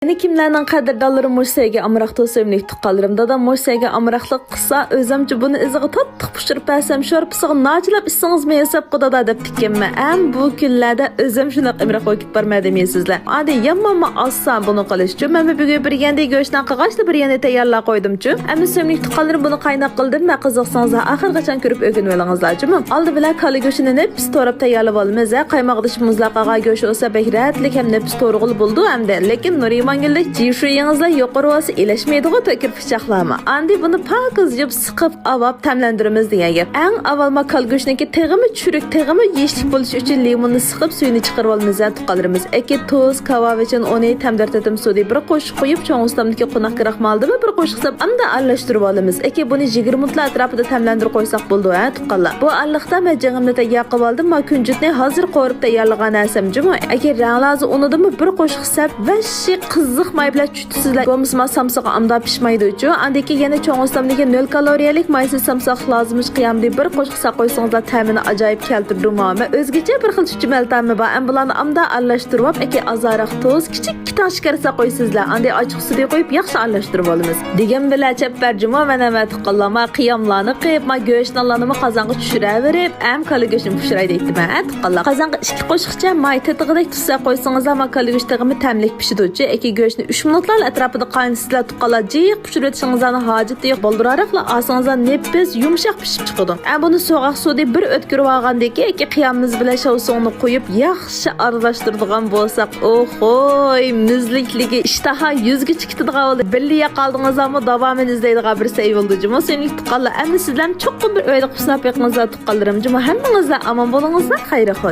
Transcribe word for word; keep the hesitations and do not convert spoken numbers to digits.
يەنە كىملەرنىڭ قەدىردانلىرى مۇشۇ سەيگە ئامراقتۇ، سۆيۈملۈك تۇغقانلىرىم؟ دادام مۇشۇ سەيگە ئامراقلىق قىلسا، ئۆزۈمچە بۇنى ئىزىغا تاتلىق پىشۇرۇپ بەرسەم، شورپىسىغا نان چىلاپ ئىچسىڭىزمۇ يەسەپ قۇدادا دەپتىكەنمەن. ئەم بۇ كۈنلەردە ئۆزۈم شۇنداق ئامراق بولۇپ كېتىپ بارمەن دېمەيسىزلەر. ئادى يامانمۇ ئاسان بۇنى قىلىشچۇ. مەنمۇ بۈگۈن بىر يەندە گۆشنى قىلغاچلا بىر يەندە تەييارلاپ قويدۇمچۇ. ئەمما سۆيۈملۈك تۇغقانلىرىم بۇنى قايناق قىلدىم. مەن قىزىقسىڭىزلار ئاخىرغىچە كۆرۈپ ئۆگىنىۋېلىڭىزلار جۇمۇ. ئالدى بىلەن كالا گۆشىنى نېپىز توراپ تەييارلىۋالىمىز. ھە، قايماق ئىدىشىمىزدا قالغان گۆش بولسا بەك رەتلىك ھەم نېپىز تورىغىلى بولىدۇ ئەمدى. لېكىن نۇرىمانگۈلدەك جىشۇيىڭىزلار يۇقىرى بولسا ئېلەشمەيدىغۇ تۆكۈر پىچاقلارمۇ. ئاندى بۇنى پاكىز يۇيۇپ سىقىپ ئاۋاپ تەملەندۈرىمىز دېگەن گەپ. ئەڭ ئاۋۋال ما كالا گۆشنىڭكى تېخىمۇ چۈرۈك، تېخىمۇ يېيىشلىك بولۇشى ئۈچۈن لىموننى سىقىپ سۈيىنى چىقىرىۋالىمىز. ھە، تۇغقانلىرىمىز. ئەكى تۇز، كاۋاۋىچىن ئۇنى، تەمدار تېتىم سۇدى بىر قوشۇق قويۇپ، چوڭ ئۇستامدىكى قوناق كىراق مالدىمۇ بىر قوشۇق سەپ ئامدا ئارىلاشتۇرۇۋالىمىز. ئەكى بۇنى يىگىرمە مىنۇتلار ئەتراپىدا تەملەندۈرۈپ قويساق بولىدۇ، ھە، تۇغقانلار. بۇ ئارىلىقتا مەن جېڭىمنى تەييار قىلىۋالدىم. ما كۈنجۈتنى ھازىر قورۇپ تەييارلىغان نەرسەم جۇمۇ. ئەكى رەڭلازى ئۇنىدىمۇ بىر قوشۇق سەپ، ۋەھشىي قىزىق ماي بىلەن چۈتىسىزلەر. بولمىسا ما سامسىقى ئامدا پىشمايدۇچۇ. ئاندىن كېيىن يەنە چوڭ ئۇستامدىكى نۆل كالورىيەلىك مايسىز سامساق لازىمىش قىيامدىن بىر قوشۇق سەپ قويسىڭىزلار تەمىنى ئاجايىپ كەلتۈرىدۇ. مانا ئۆزگىچە بىر خىل چۈچۈمەل تەمى بار. ئەم بۇلارنى ئامدا ئارىلاشتۇرۇپ، ئەكى ئازراق تۇز، كىچىك ئىككى تاڭ شېكەر سەپ قويىسىزلار. ئاندىن ئاچچىق سۈيى قويۇپ ياخشى ئارىلاشتۇرۇپ ئالىمىز. دېگەن بىلەن چەپپەر جۇمۇ مەن ھەممە تۇغقانلار ما قىياملارنى قىلىپ، ما گۆش نانلارنىمۇ قازانغا چۈشۈرەۋېرىپ، ئەم كالا گۆشنى پىشۇراي دەيتتىم، ھە، تۇغقانلار. قازانغا ئىككى قوشۇقچە ماي تېتىغۇدەك تۇز سەپ قويسىڭىزلار، ما كالا گۆش تېخىمۇ تەملىك پىشىدۇچۇ. ئەكى گۆشنى ئۈچ مىنۇتلار ئەتراپىدا قاينىتىسىزلار، تۇغقانلار. جىق پىشۇرۇۋېتىشىڭىزلارنىڭ ھاجىتى يوق. بالدۇرراقلا ئالسىڭىزلار نېپىز، يۇمشاق پىشىپ چىقىدۇ. ئە، بۇنى سوغۇق سۇدىن بىر ئۆتكۈرۈپ ئالغاندىن كېيىن، ئەكى قىيامىمىز بىلەن شاۋسۇڭنى قويۇپ، ياخشى ئارىلاشتۇرىدىغان بولساق، ئوخوي، مۈزلۈكلۈكى ئىشتىھا يۈزگىچە كېتىدىغان بولدى. بىللە يەپ قالدىڭىزلارمۇ، داۋامىنى ئىزدەيدىغان بىر سەي بولدى جۇمۇ. سۆيۈملۈك تۇغقانلار، ئەمدى سىزلەرمۇ چوقۇم بىر ئۆيدە قىلىپ سىناپ بېقىڭىزلار، تۇغقانلىرىم جۇمۇ. ھەممىڭىزلار ئامان بولۇڭىزلار، خەير-خوش.